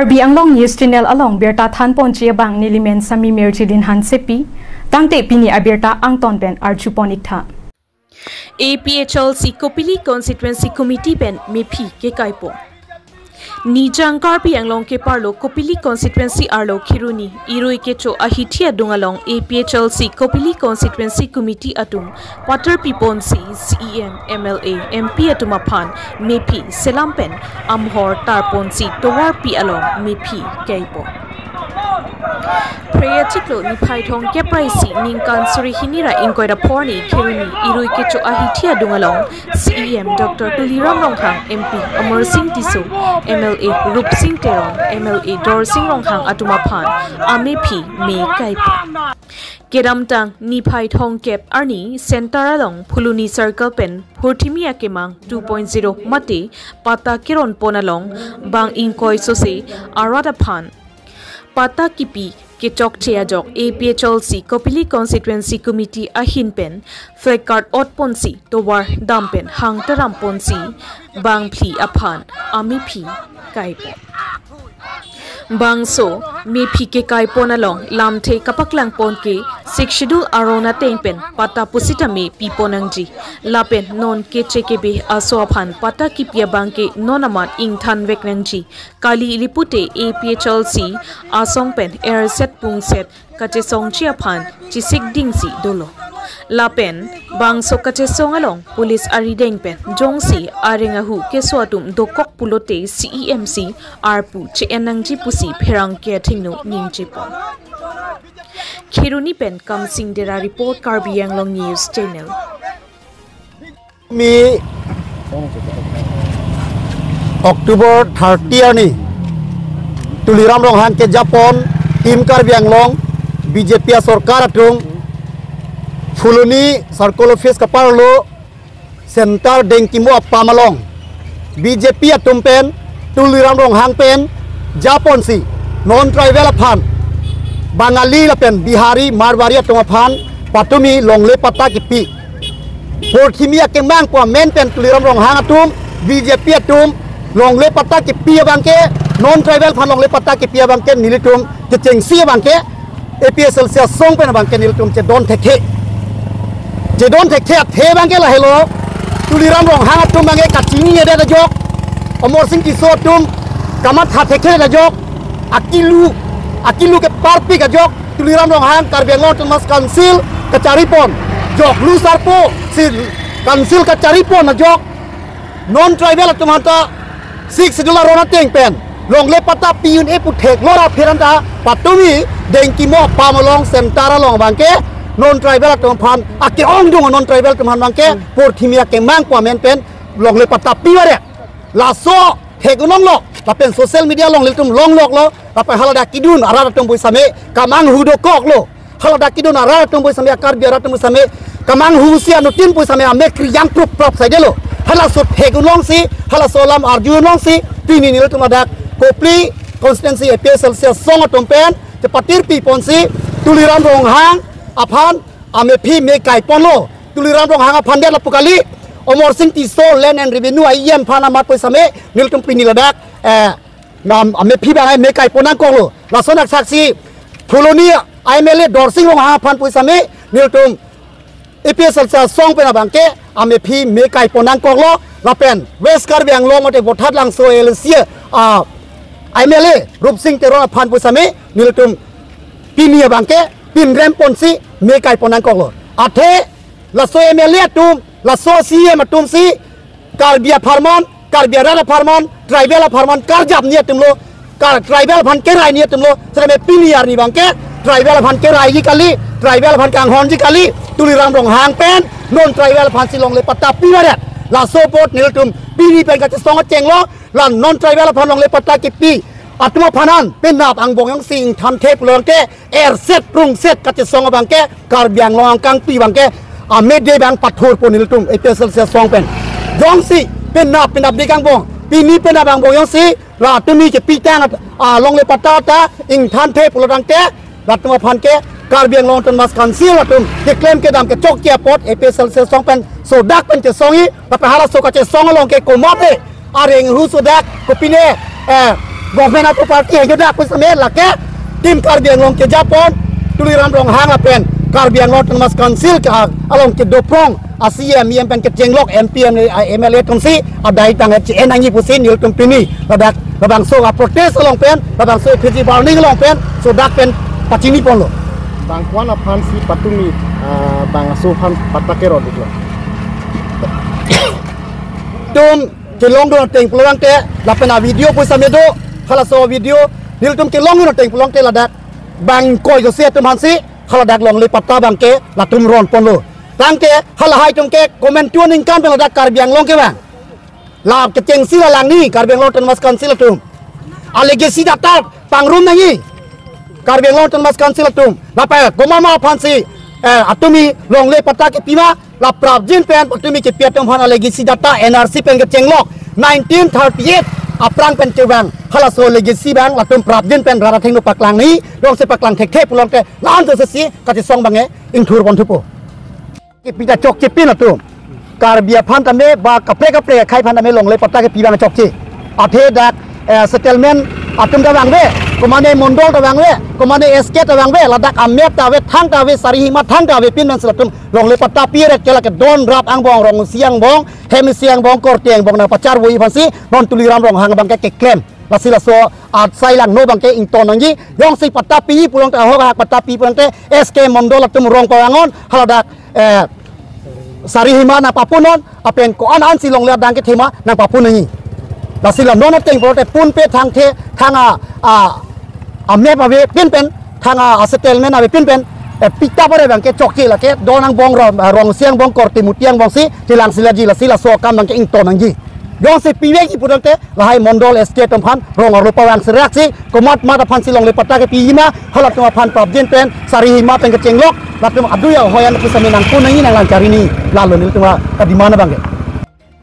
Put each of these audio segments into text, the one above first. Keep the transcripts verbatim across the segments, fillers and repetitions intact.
Karbi Anglong News Channel along birta thanponji abang nelimen Sami Merjilin Hansepi, tangte pini abirta angton pen arjupon iktha. A P H L C Kopili Constituency Committee pen mephi kekaipon. Nijang Karbi Anglong keparlo Kopili Constituency arlo Kheroni, Irui Kecho ahithi adung along A P H L C Kopili Constituency Committee atum patar piponsi C E M, M L A, M P atum aphan mephi selam pen amhor tarponsi tovarpi along mephi kaipon. Phre achiklo niphai thomkep ra isi ningkan suri hini ra ingkoi ra pho arni Kheroni, Irui Kecho ahithi adung along C E M Doctor Tuliram Ronghang, M P Amarsing Tisso, M L A Rupsing Teron, M L A Dorsing Ronghang atum aphan amephi me kaipon. Kedamtang niphai thomkep arni Center along Phuloni Circle pen Purthimi Akemang two point zero mate patta keronpon along bang ingkoi sose arat aphan patta kipi kechokche ajok A P H L C Kopili Constituency Committee ahin pen flag card otponsi tovar dam pen hang taramponsi bangphli aphan amephi kaipon. Bangso mephi kekaipon along lamthe kapaklangpon ke Sixth Schedule aron ateng pen patta pusitame pipon nangji. Lapen non keche kebe aso aphan patta kipi abang ke non amat ingthanvek nangji. Kali ili pute A P H L C asong pen erset pungset kachesongji aphan chesik dingsi dolo. Lapen bangso kachesong along police arideng pen jongsi areng ahu keso atum dokok pulote C E M si arpu che-en nangji pusi pherangke athengno ningjepon. Kheroni pen Kamsing Dera report, Karbi Anglong News Channel. Mi October thirty arni Tuliram Ronghang kejapon Team Karbi Anglong B J P asorkar atum Phuloni Circle Office kaparlo Center Dengkimo apam along B J P atum pen Tuliram Ronghang pen japonsi non tribal aphan Bangali lapen Bihari Marwari atum aphan patumi longle patta kipi. Purthimi Akemang pu amen pen Tuliram Ronghang atum, B J P atum, longle patta kipi abang ke, non tribal aphan longle patta kipi abang ke, nelitum kechengsi abang ke, A P H L C asong pen abang ke nelitum chedon thekthe. Chedon thekthe athe abang ke lahelo, Tuliram Ronghang atum abang ke kachini-edet ajok, Amarsing Tisso atum kamatha thekthe ajok, akilu, akilu keparpik ajok, Tuliram Ronghang Karbi Anglong Autonomous Council kacharipon, joklu sarpo si council kacharipon ajok, non tribal atum aphanta Sixth Schedule aron ateng pen longle patta pi-un-e pu theklong ra pherangke ta patumi Dengkimo apam along center along abang ke non tribal atum aphan ake-ongdung non tribal atum aphan abang ke Purthimi Akemang pu amen pen longle patta pivaret. Laso thek-un-onglo, lapen social media along nelitum longloklo, lapen haladak kedun arat atum pusitame kamanghu dokoklo. Haladak kedun arat atum pusitame, Karbi arat atum pusitame kamanghusi anuttin pusitame amek kriyang prup prup saidelo. Halaso thek-un-ongsi, halaso alam arju-un-ongsi, pini nelitum ladak Kopili constituency A P H L C asong atum pen chepatir piponsi Tuliram Ronghang aphan amephi me kaiponlo. Tuliram Ronghang aphan det lapu kali, Amarsing Tisso Land and Revenue a-E M aphan amat pusitame nelitum pini ladak, eh, nam amephi abang me kaipon nangkoklo. Lason aksaksi Phuloni M L A Dorsing Ronghang aphan pusitame nelitum A P H L C asong pen abang ke amephi me kaipon nangkoklo. Lapen West Karbi Anglong mate Vothatlangso L A C a M L A Rupsing Teron aphan pusitame nelitum pini abang ke pinrem ponsi me kaipon nangkoklo. Athe laso M L A atum, laso C E M atum si Karbi apharman, Karbi arat apharman, tribal apharman karjapji atumlo, kar tribal aphan keraiji atumlo, sitame pini arni abang ke tribal aphan keraiji kali, tribal aphan kanghonji kali, Tuliram Ronghang pen non tribal aphansi longle patta pivaret. Laso apot nelitum pini pen kachesong achenglo, la non tribal aphan longle patta kipi atum aphan an penap angbong jongsi ingthanthe pulo abang ke, erset prungset kachesong abang ke, Karbi Anglong angkangpi abang ke, amede abang pathurpo nelitum A P H L C asong pen. Jongsi penap penapdik angbong, pini penap angbong jongsi la tumi kepitang at-, a, longle patta ta ingthanthe pulo abang ke, latum aphan ke Karbi Anglong Autonomous Council atum keklem kedam kechokche apot A P H L C asong pen sodak pen chesongji, lapen halaso kachesong along ke komatne areng ahu sodak, kopine, eh, Government a-property hejok dak pu setame lake Team Karbi Anglong kejapon, Tuliram Ronghang lapen Karbi Anglong Autonomous Council ke along kedoprong a-C E M, E M pen kechenglok, M P, M L A, M L A atumsi adai tang che-en nangji pusi nelitum pini ladak labangso a-protest along pen, labangso effigy burning along pen, so dak pen pachini ponlo. Bang ko-an aphansi patumi, ah, bang aso aphan patta kerodiklo? Tum kelongdun ateng pulo tangte, lapen a-video pu setame do, halaso video, nelitum kelongdun ateng pulo tangte ladak bang ingkoi jose atum aphansi, haladak longle patta abangke latum ron ponlo. Tangte halahai atumke komantu aningkan pen ladak Karbi Anglong kevang. La kechengsi la langni Karbi Anglong Autonomous Council atum. A-legacy data pangrum nangji Karbi Anglong Autonomous Council atum. Lapen komat ma aphansi, eh, atumi longle patta kepi ma, la prapjin pen atumi kepi atum aphan a-legacy data N R C pen kechenglok nineteen thirty-eight aphrang pen kevang halaso legacy abang latum prapjin pen rat athengno paklang nangji, jongsi paklang thekthe pulo tangte la-an josesi kachesong abangke ingthur ponthupo. Kepi ta chokche pin atum. Karbi aphan tame ba kaprek kaprek akhei aphan tame longle patta kepi abang chokche. Athe dak, eh, settlement atum ta vangve, komane mondol ta vangve, komane S K ta vangve, ladak a-map ta ave, thang ta ave, Sarisima thang ta ave pin pensi latum longle patta pi-et ke lake Donrap angbong, Rongsi angbong, Hemsi angbong, Korte angbong nangpacharvoji aphansi non Tuliram Ronghang abangke keklem. Lasi laso asai langno abangke ington nangji, jongsi patta piji pulo tangte, ahok ahak patta piji pulo tangte, S K mondol atum rong pavangon, haladak, eh, Sarisima nangpapunon, lapen ko-an ansi longle adang kethe ma nangpapun nangji. Lasi la non ateng pulote punpe thangthe, thang a, a, a-map ave pin pen, thang a, a-settlement ave pin pen, eh, pita pare abangke chokche lake Don angbong, Rong, Rongsi angbong, Korte Muti angbongsi chelang silaji, lasi laso akam abangke ington nangji. Jongsi pivekji pulo tangte, lahai mondol S K atum aphan rong arlo pavang seraksi, komat mat aphansi longle patta kepiji ma, halatum aphan prapjin pen, Sarisima pen kechenglok, latum adui ahoi an pusitame nangpun nangji, nanglang chari nangji, lalo nelitum a-demand abangke.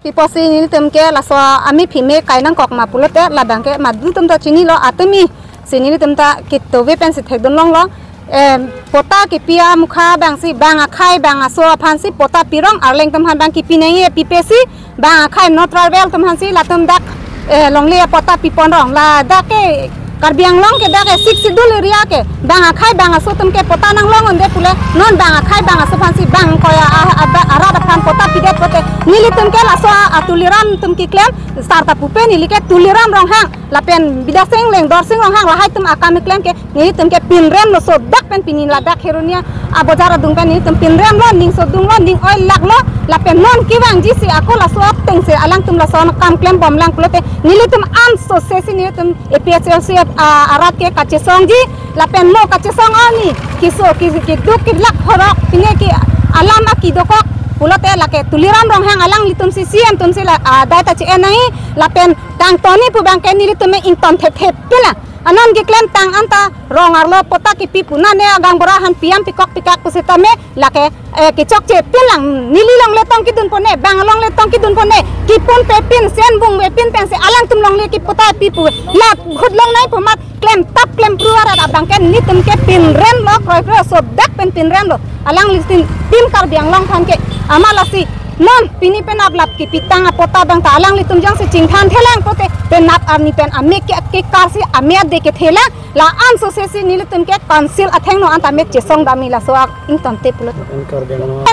Pi apotsi nelitum ke laso amei phime kai nangkok ma pulote, labangke madu atum ta chinilo, atumi si nelitum ta kitove pensi thekdun longlo. Em, patta kepi amukha abangsi bang akhei bang aso aphansi patta pirong, Arleng atum aphan abang kepi nangji, pipe si bang akhei non tribal atum aphansi latum dak, eh, longle patta pipon rong, ladak ke Karbi Anglong ke dak ke Sixth Schedule area ke bang akhei bang aso atum ke patta nanglong un'e pule, non bang akhei bang aso aphansi bang ingkoi a, a, a, arat aphan patta pidet pulote nelitum ke laso a, a Tuliram atum keklem, sar ta pupe neli ke Tuliram Ronghang lapen Bidya Sing Engleng, Dorsing Ronghang lahai atum akam keklem ke nelitum ke pinrem lo, so dak pen pini ladak Kheroni abojar adung pen nelitum pinrem lo, ning so dung lo, ning oi lak lo, lapen non kevangji si ako laso ateng si alangtum laso akam klem bom lang pulote nelitum anso sesi nelitum A P H L C, ah, arat ke kachesongji, lapen mo kachesong arni kiso ki, kiduk kilak horok pine ke alam aki dokok pulote lake Tuliram Ronghang alanglitum si C M atum si la, ah, adai ta che-en nangji, lapen tang toni pu abangke nelitum me ington thekthe pin lang. Anon keklem tang anta rong arlo patta kepi pu nane agang bora han piam pikok pikak pusitame lake, eh, kechokche pin lang, neli longle tong kedun pone, bang longle tong kedun pone, kipun pe pin, sen bung ve pin pensi alangtum longle kepatta pi pu, la hut long nai pu amat klem tap klem pru arat abangke nelitum ke pinrem lo, kroikre so dak pen pinrem lo. Alanglitum Team Karbi Anglong aphan ke amat lasi non pini penap lap kepi tang apatta abang ta alanglitum jongsi chingthan thelang pulote penap arni pen amei ke, ke karsi amei ade kethe lang, la anso sesi nelitum ke council athengno anta amei chesong damji laso ak ington te pulote. Team Karbi Anglong.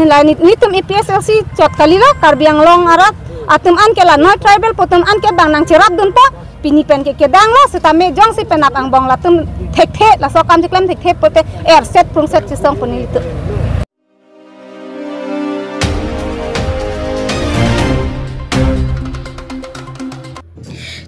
La ni, nelitum A P H L C chot kalilo, Karbi Anglong arat atum an ke la non tribal pu atum an ke bang nangcherap dunpo, pini pen ke kedang lo, sitame jongsi penap angbong latum thekthe, laso akam keklem thekthe pulote erset prungset chesong pu nelitum.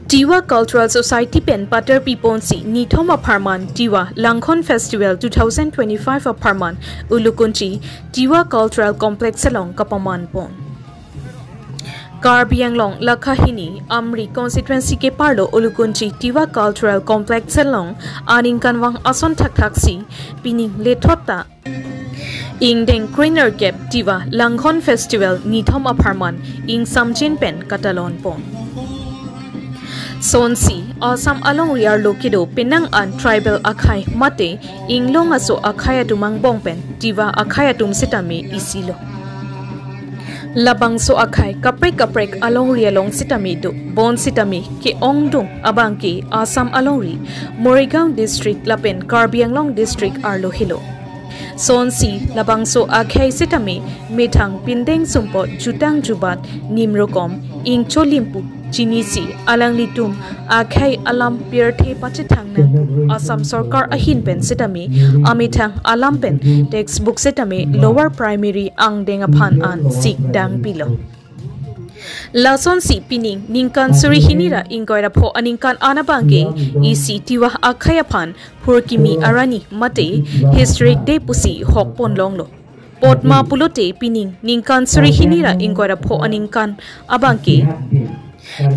Tiwa Cultural Society pen patar piponsi nithom apharman Tiwa Langhon Festival two thousand twenty-five apharman Ulukunchi Tiwa Cultural Complex along kapaman pon. Karbi Anglong lakha hini Amri constituency keparlo Ulukunchi Tiwa Cultural Complex along aningkanvang ason thakthak si pining lethot ta ingdeng krenerkep Tiwa Langhon Festival nithom apharman ingsamjin pen katalon pon. Sonsi Assam alongri arlo kedo penang an tribal akhei mate inglong aso akhei atum angbong pen Tiwa akhei atum sitame isi lo. Labangso akhei kaprek kaprek alongri along sitame do. Bonsitame ke-ongdung abangke Assam alongri, Morigaon district lapen Karbi Anglong district arlo helo. Sonsi labangso akhei sitame methang pindeng sumpot jutang jubat nimrokom ingcholim pu chinisi alanglitum akhei alam pirthe pachethang nang Assam sorkar ahin pen sitame amethang alam pen textbook sitame lower primary angdeng aphan an sikdang pilo. Lasonsi pining ningkan suri hini ra ingkoi ra pho aningkan an abangke isi Tiwa akhei aphan phurkimi arani mate Historic Day pusi hokpon longlo. Potma pulote pining ningkan suri hini ra ingkoi ra pho aningkan abangke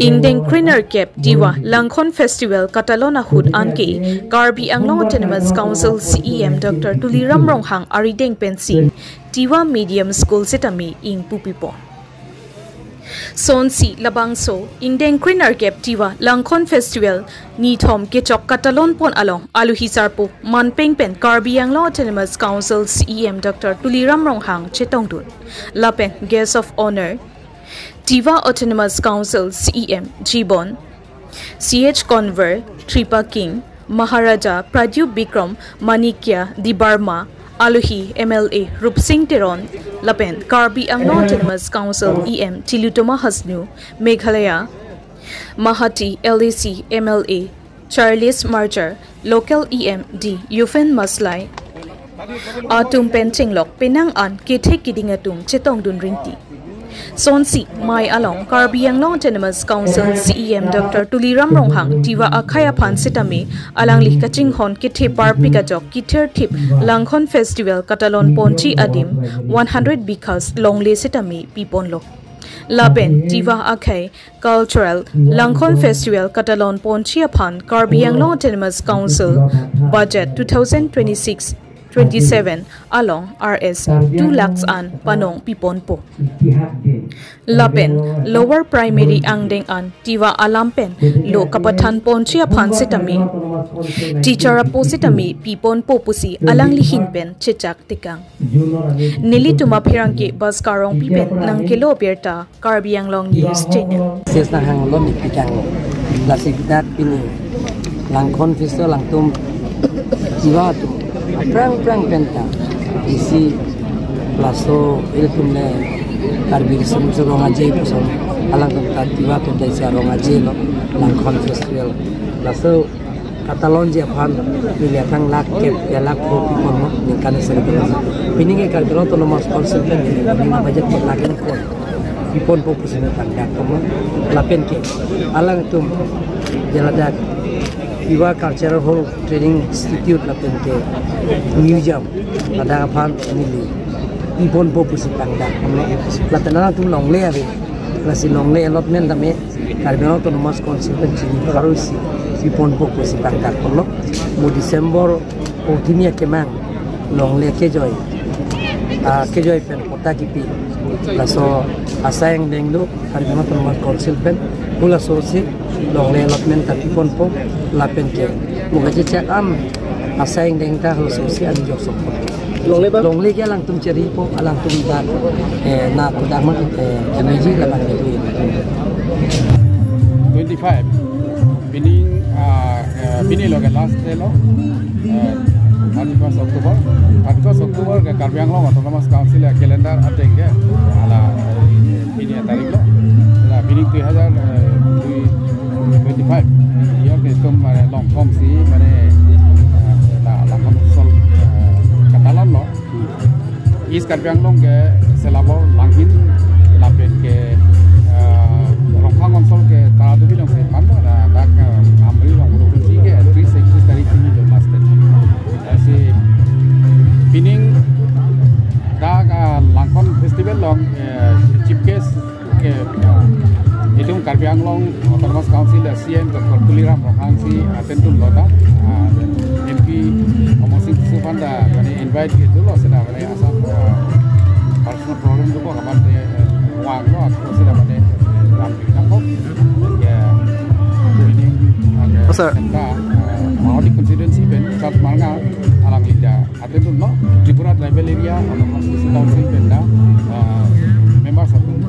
ingdeng krenerkep Tiwa Langkhon Festival katalon ahut anke Karbi Anglong Autonomous Council C E M Doctor Tuliram Ronghang arideng pensi Tiwa Medium School sitame ingpupipo. Sonsi labangso ingdeng krenerkep Tiwa Langkhon Festival nithom kechok katalon pon along alohi sarpo manpeng pen Karbi Anglong Autonomous Council C E M Doctor Tuliram Ronghang chetongdun. Lapen Guest of Honor Tiwa Autonomous Council C E M Jibon, C H Conver, Tripa King, Maharaja Pradyut Bikram Manikya Debbarma, alohi M L A Rupsing Teron, lapen Karbi Anglong Autonomous Council E M Tilottama Hasnu, Meghalaya Mahati L A C M L A Charles Marchar, local E M D Yuphen Maslai atum pen chenglok penang an kethe kiding atum chetongdun ringti. Sonsi mei along Karbi Anglong Autonomous Council C E M Doctor Tuliram Ronghang Tiwa akhei aphan sitame alangli kachinghon kethe parpik ajok kithir thip Langkhon Festival katalon ponji adim one hundred bighas longle sitame piponlo. Lapen Tiwa akhei Cultural Langkhon Festival katalon ponji aphan Karbi Anglong Autonomous Council budget two thousand twenty-six twenty-seven along R S two lakhs an panong piponpo. Lapen lower primary angdeng an Tiwa alam pen lo kapathan ponji aphan sitame teacher apo sitame piponpo pusi alangli hin pen chechak tekang. Nelitum apherangke Bhaskar Rongpi pen nangkelo birta, Karbi Anglong News Channel. Ses nanghanglo mipikang lo. Lasi dak pini Langkhon Festival alangtum Tiwa atum aphrang aphrang penta isi laso ilitum le Karbi Riso Nimso Rong Aje puson alangtum ta Tiwa atum ta isi arong aje lo Langkhon Festival. Laso katalonji aphan neli athang lakh kep ya lakh pho piponlo ningkan seri. Pining ke Karbi Anglong Autonomous Council pen neli pining budget ke lakh pho piponpo pusi neli tangka komo. Lapen ke alangtum jaladak Tiwa Cultural Hall Training Institute lapen ke museum ladak aphan neli piponpo pusi tangka komo. Lapen alangtum longle ave, lasi longle allotment tame Karbi Anglong Autonomous Council pen chini pharo isi piponpo pusi tangka komo. Mo December o tini akemang longle kejoi, ah, kejoi pen patta kipi. Laso asai angdeng do Karbi Anglong Autonomous Council pen, halaso si longle allotment ta piponpo. Lapen ke mo kachechak an asai angdeng ta halaso si an jok sokpo. Longle ba? Longle ke alangtum cheripo, alangtum dak, eh, na kudak ma, eh, kami ji labang itu. Twenty-five. Pining, ah, eh, pini lo ke last day lo, eh, thirty-first October. Thirty-first October ke Karbi Anglong Autonomous Council ya calendar ateng ke ala, eh, pini ya tarik lo. Ala pining dui hajar, eh, dui, twenty-five. Ya ke itum, eh, longkong si mane, eh, la, la konsol, eh, katalon lo. East Karbi Anglong ke Selabor Langhin lapen ke, eh, Rongkhang Konsol ke Taradubi along si pan lo, dak, dak, eh, Amri along Province ke three sixty tarik pini lo last date. Lasi pining dak, eh, Langkhon Festival along, eh, chief guest ke, ah, itum Karbi Anglong Autonomous Council a C E M Doctor Tuliram Ronghang si attend dunlo ta, ah, M P Amarsing Tisso aphan ta mane invite ke dunlo seta mane asap, ah, personal problem do ko kapan te, eh, vanglo ako seta mane, eh, ram nangkok. Ya, ini ada Oh, sir. Ka, ah, Mahati constituency pen South Marngar alangli ta attend dunlo, Tripura Tribal Area Autonomous Council pen ta, ah, members atum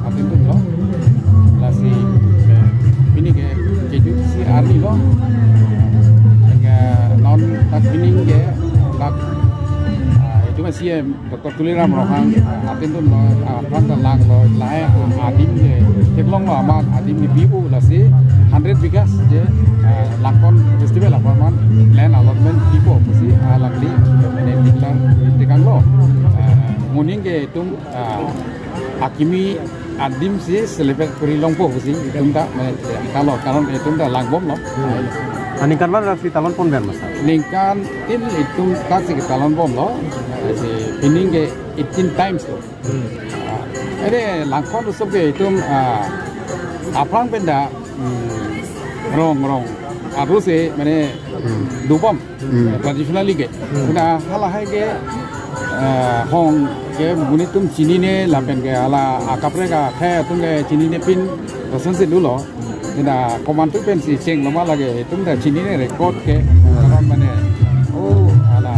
Dak pining ke, dak, ah, itum C M Doctor Tuliram Ronghang, ah, atin atum lo, ah, aphrang ta langlo, lahai, ah, adim ke theklonglo amat, adim ke bipo, lasi hundred bighas je, ah, Langpon Festival apharman land allotment bipo pusi, ah, alangli, mane declare tekanglo. Ah, moning ke itum, ah, akimi adim si celebrate kori longpo pusi itum ta, mane, kalo, karon itum ta langbomlo. Hmm. Ah, ningkan bar si talon pon ber masa? Ningkan tin itum ta si talon bomlo. Si pining ke eighteen times lo. Hmm. Ah, ere Langpon Utsav ke itum, ah, aphrang pen ta, hmm, rong rong arlo si, mane, hmm, dobom. Hmm. Traditionally ke. Hmm. Kuna halahai ke, eh, hong ke monit atum chinine lapen ke hala akaprek akhei atum ke chinine pin, lason si dolo. Kuna komantu pensi chenglo ma lake itum ta chinine record ke. Hmm. Karon mane, oh, hala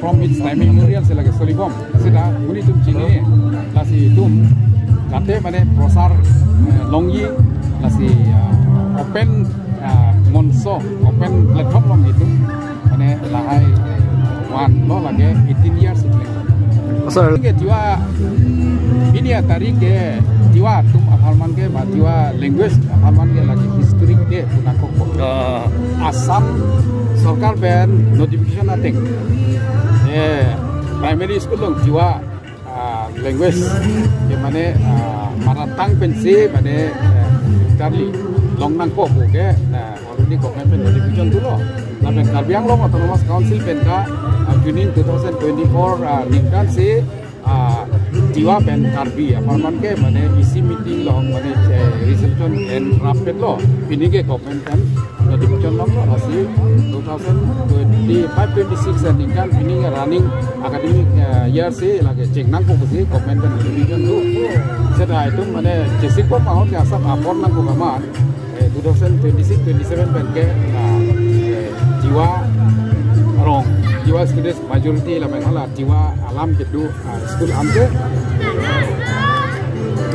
from its time immemorial si lake solibom. Seta monit atum chinine, lasi itum jate mane prosar, eh, longji, lasi, ah, open, ah, monso, open platform along itum, mane lahai vanlo lake eighteen years. Sir. Ke Tiwa, pini atarik ke Tiwa atum apharman ke, ba Tiwa language apharman ke lake historic day pu nangkokpo. Ah. Assam sorkar pen notification ateng, eh, primary school along Tiwa, ah, language ke mane, ah, mother tongue pensi mane, eh, charli long nangpo pu ke, ah, already government pen notification dolo. Lapen Karbi Anglong Autonomous Council pen ta, ah, joining two thousand twenty-four, ah, ningkan si, ah, Tiwa pen Karbi apharman ke mane E C meeting along mane, eh, resolution en rapetlo. Pini ke government pen notification longlo, lasi two thousand twenty-five twenty-six aningkan pini running academic, eh, year si lake cheng nangpo pusi government pen notification do. Seta itum mane chesik bom ahut ke asap apor nangpo kamat, eh, two thousand twenty-six twenty-seven pen ke, ah, eh, Tiwa rong, Tiwa students majority lapen hala Tiwa alam kedo, ah, school amke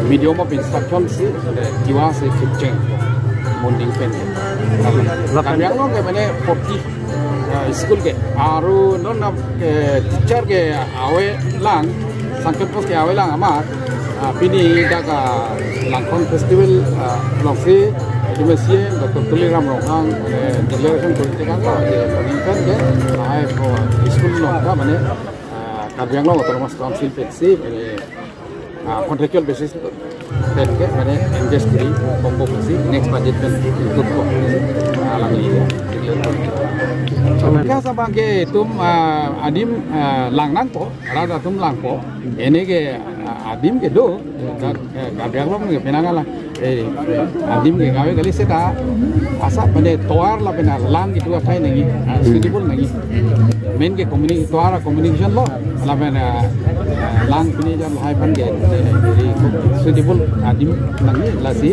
medium of instruction si, eh, Tiwa si kecheng moning pen. Lapen Karbi Anglong ke mane forty, ah, school ke, aru non na, eh, teacher ke avelang, sangkep pos ke avelang amat, ah, pini dak, ah, Langpon Festival, ah, along si, itum C M Doctor Tuliram Ronghang, eh, declaration kori tekanglo, eh, moning pen ke, lahai po school along ta mane, ah, Karbi Anglong Autonomous Council pensi, mane, ah, contractual basis pen ke, mane, engage kori bompo pusi, next budget pen ikutpo pusi, ah, alangli ya. Ka sabang ke itum, ah, adim, ah, lang nangpo, rat atum langpo, ene ke, ah, adim kedo, ka, eh, Karbi Anglong ke penang ala, eh, adim ke kave kali seta, asap mane tovar lapen lang itu akai nangji, ah, suitable nangji. Main ke communi-, tovar communication lo, lapen, ah, ah, lang pini jam lahai aphan ke, eh, very suitable adim nangji, lasi,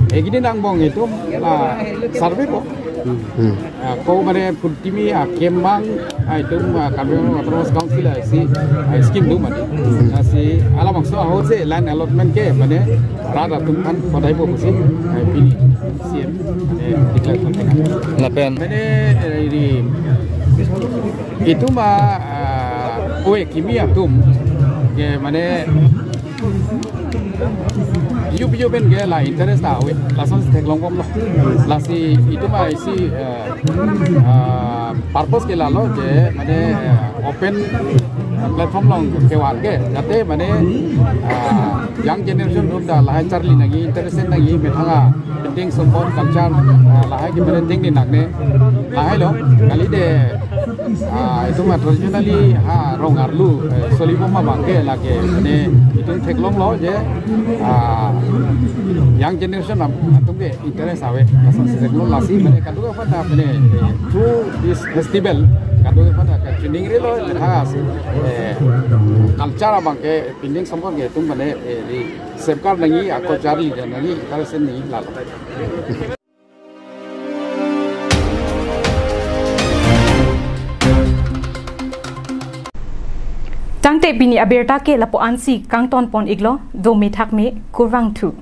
eh, gini nangbong itum, ah, survey po. Hmm. Ah, ko mane purtimi akemang, ah, itum, ah, Karbi Anglong Autonomous Council, ah, si, ah, scheme do mane. Ah, si alabangso ahut si land allotment ke mane rat atum aphan padaipo pusi, ah, pini C M, eh, declare pen tekang. Lapen. Mane, eh, ini, itum, ah, ah, oe kimi atum ke mane Yup yup pen ke la interest ta ave, lason si theklong bomlo. Lasi itum isi, eh, eh, purpose ke lalo je mane, eh, open platform along kevan ke, jate mane, eh, young generation atum ta lahai charli nangji, interest nangji, methang ading sompot culture, eh, lahai ke mane ding ni nangne, lahailo, kalite, ah, itum traditionally ha rong arlo, eh, solibom abang ke lake, mane itum theklonglo je, ah, young generation am-, atum ke interest ave, lason si theklong lasi, mane kadokave aphan ta, mane, eh, through this festival, kadokave aphan ta kachiningrilo, ha, eh, culture abang ke, pinding sompot ke itum mane, eh, di safeguard nangji, ako charli nangji, interest nangji, lalo. Tangte pini abirta ke lapu-an si kangton pon iklo, dome thakme, kurvangthu.